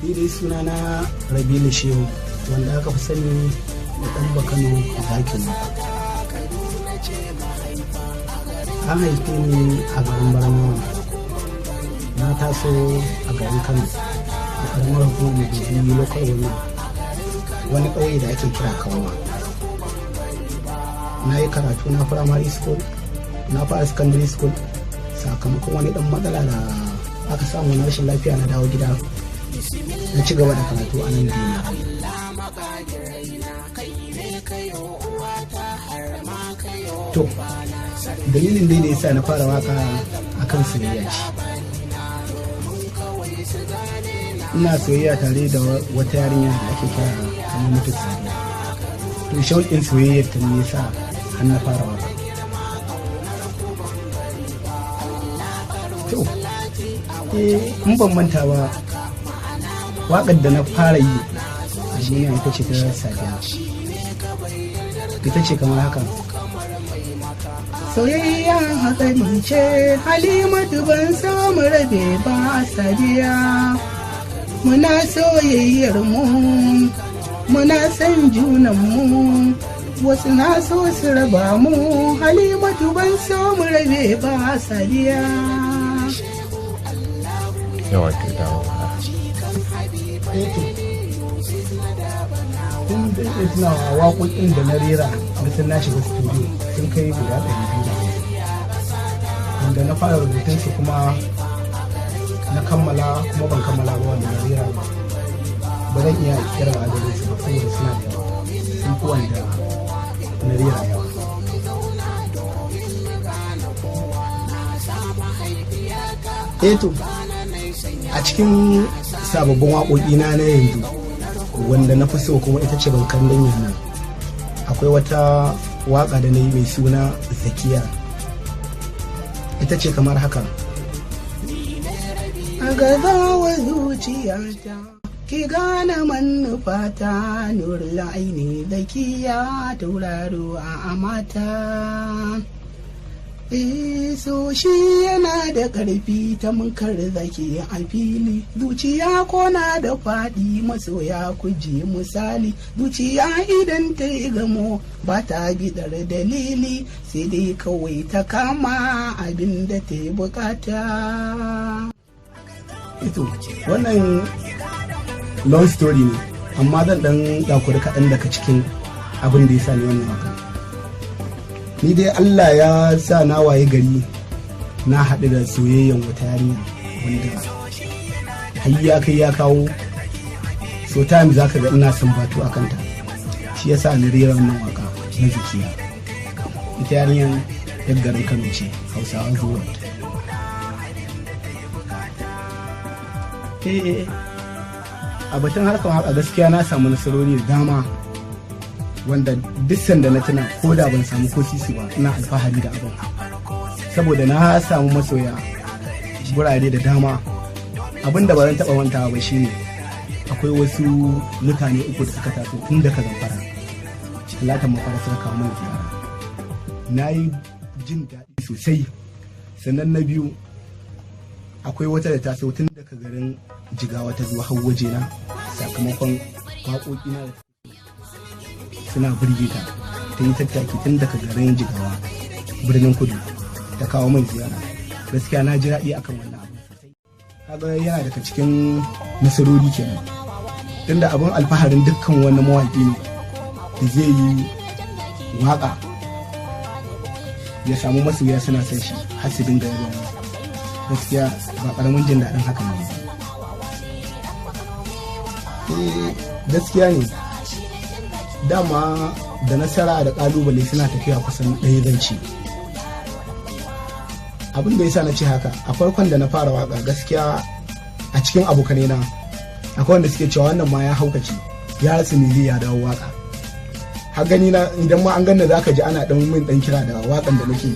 Ni dai suna na Rabilu Shehu, wanda aka fi sani da Ɗan Bakano Zakin. An haife ni a garin Barnawa. Na taso a garin Kano, a ƙaramar hukumar Madobi Local Government, wani ƙauye da ake kira Kawawa. Na yi karatu na primary school, na fara secondary school. Sakamakon wani ɗan matsala da aka samu na rashin lafiya, na dawo gida na ci gaba da karatu a nan duniya. To, dalilin dai da yasa na fara waka akan soyayya ce. Ina soyayya tare da wata yarinya da ake kira Halimatu Sadiya. To, shauƙin soyayyar ta ne yasa har na fara waka. To, in ban manta ba, waƙar da na fara yi a duniya ita ce ta Sadiya. Ita ce kamar haka: Soyayya hatsari ce, Halimatu, ban samu rabe ba. Sadiya, muna soyayyar mu, muna san junan mu, wasu na so su raba mu. Halimatu, ban so mu rabe ba, Sadiya. Yawa, ke dawo. Eh, tun da iya tunawa, waƙoƙin da na rera na san na shiga studio sun kai guda 250, wanda na fara rubutun su kuma na kammala kuma ban kammala ba, wanda na rera ba. Ba zan iya kiran adadin su ba saboda suna da yawa, sun fi wanda na rera yawa. Eh, to, a cikin sababbin waƙoƙi na na yanzu, wanda na fi so kuma ita ce Bankan Danya nan. Akwai wata waƙa da na yi mai suna Zakiya, ita ce kamar haka: A gazawa zuciyata, ki gane manufata, nurul aini Zakiya, tauraro a amata. So shi yana da ƙarfi ta munkar zaki a fili, zuciya kona da faɗi, masoya ku ji misali, zuciya idan ta yi gamo ba ta bidar dalili, sai dai kawai ta kama abin da ta yi bukata. Ito wannan long story ne, amma zan dan dakuri kaɗan daga cikin abin da ya sa ni wannan waka. Ni dai Allah ya sa na waye gari na haɗu da soyayyen wata yarinya wanda har ya kai ya kawo, so time za ka ga ina son batu a kanta. Shi ya sa ni rera wannan waka na Zakiya. Ita yarinyan yar garin Kano ce, Hausawa Zuwa. Eh, a batun harkar waka, gaskiya na samu nasarori da dama wanda duk sanda na tuna, ko da ban samu ko sisi ba, ina alfahari da abin, saboda na samu masoya gurare da dama. Abin da ba zan taɓa mantawa ba shine akwai wasu mutane uku da suka taso tun daga Zamfara, Talatan Mafara, suka kawo mana ziyara. Na yi jin daɗi sosai. Sannan na biyu, akwai wata da taso tun daga garin Jigawa ta zuwa har wajena sakamakon waƙoƙina da suna burge ta, ta yi tattaki tun daga garin Jigawa, Birnin Kudu, ta kawo min ziyara. Gaskiya na ji daɗi akan wannan abu sosai. Kaga yana daga cikin nasarori kenan, tunda abin alfaharin dukkan wani mawaƙi ne da zai yi waƙa ya samu masoya suna son shi har su dinga yaba masa. Gaskiya ba ƙaramin jin daɗin hakan ne. Eh, gaskiya ne, dama da nasara da ƙalubale suna tafiya kusan ɗaya. Zan ce abin da yasa na ce haka, a farkon da na fara waka, gaskiya a cikin abokanai na akwai wanda suke cewa wannan ma ya haukace, ya rasa me zai ya dawo waka. Har gani na idan ma an ganna, zaka ji ana dan min dan kira da wakan da nake,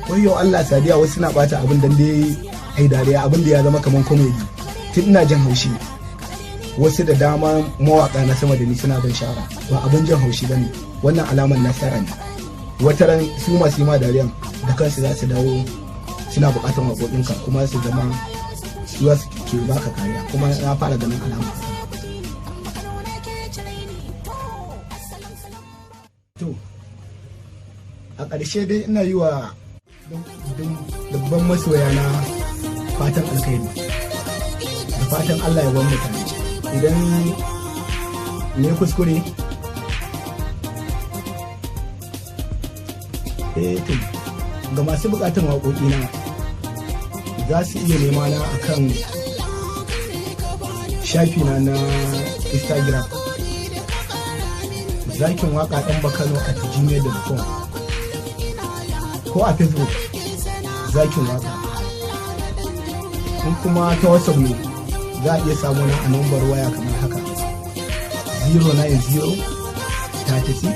"Wayyo Allah, Sadiya." Wasu suna bata abin dan dai ai dariya, abin da ya zama kaman comedy. Tun ina jin haushi, wasu da dama mawaka na sama da ni suna ban shawara, ba abin jin haushi bane, wannan alamar nasara ne. Wata ran su masu yi ma dariyan da kansu za su dawo suna buƙatar waƙoƙinka kuma su zama su za su Ke baka kariya, kuma na fara ganin alama. To, a ƙarshe dai ina yi wa dubban masoya na fatan alkhairi da fatan Allah ya ban mutane idan ne kuskure. Eh, to, ga masu bukatan waƙoƙi na za su iya nema na akan shafi na na Instagram, zakinwakadanbakano@gmail.com, ko a Facebook, Zakin Waka. In kuma ta WhatsApp ne, za a iya samu na a nambar waya kamar haka: 090 36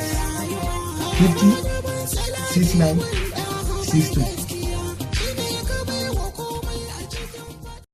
50 69 62.